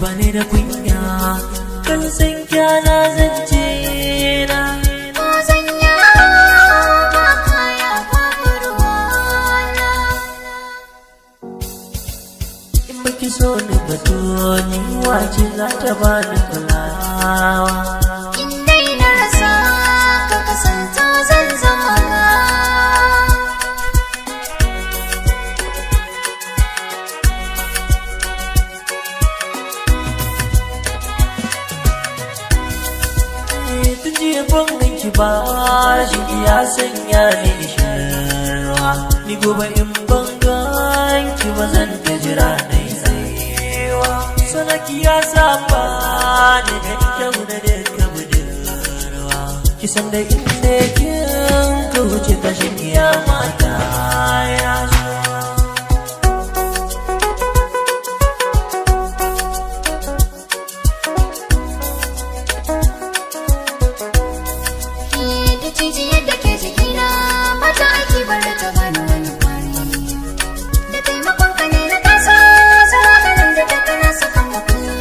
Bani da kunya kan san kyana zance na. Ko zan yawo ba kaya babu ruwana. In baki so ni bato, ni wace za ta bani kulawa? In dai na rasa ka, kasanta zan zama gawa. Tun jiya ban ganki ba, rashin ki ya sanya ni ishirwa. Ni gobe in ban ganki ba, zan ta jira na yi tsayewa. Sanaki ya saba ni da kyau na duka budurwa. Kisan da inda kin ka wuce, tashin kiyama ta ya zo. Da jijiyar da ke jikina ba ta aiki, bar ta bani wani kwari. Da taimakon ka ne na taso zuwa garin da ta kana sakan makulli.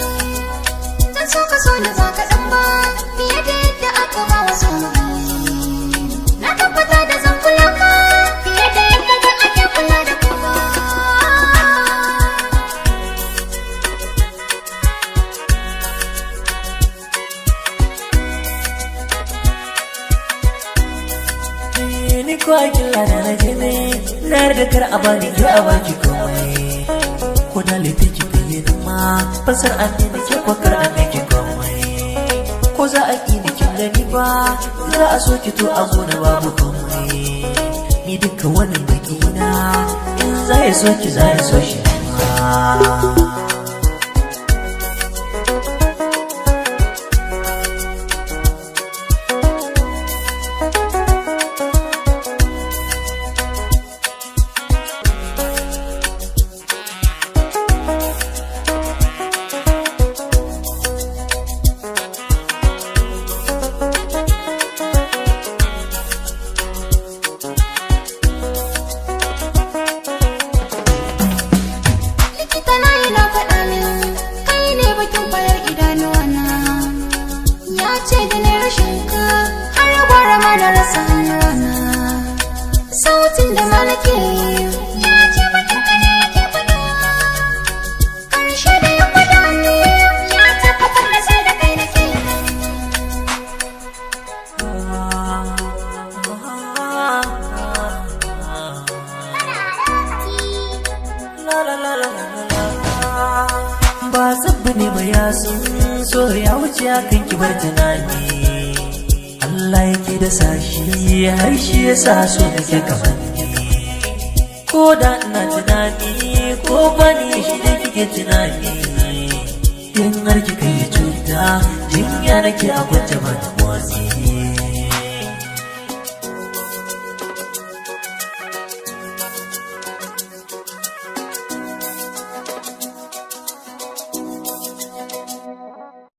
Zan so ka so ni ba kaɗan ba, fiye da yadda aka ba wasu muhalli. Na tabbata da zan kula ka fiye da yadda da ake kula da kowa. Ni ko aikin lada na je ne, na yarda kar a bani ke a baki komai. Ko da laifi ki kai ni ma fasar an ne ke, ko kar an ki komai. Ko za a ki ni, kin gani ba za a so ki, to a gona babu komai. Ni duka wannan baki na, in za ya so ki, za ya so shi ma. Likita na yana faɗa min kai ne bakin kwayar idanuwana. Ya ce da ni rashin ka har gwara ma na rasa hannuwana. Sautin da ma nake yi, ya ce bakin ka ne yake faɗa. Ƙarshe da ya faɗa ni, ya tabbatar da sai da kai nake yi. La la la la la la. Ba tsabbi ne ba, ya sun so ya wuce akan ki, bar tunani. Allah yake da sashi har shi ya sa so nake kamar ni. Ko da ina tunani ko bani shi da kike tunani, in har kika yi cuta, jinya nake a kwance ba ta motsi.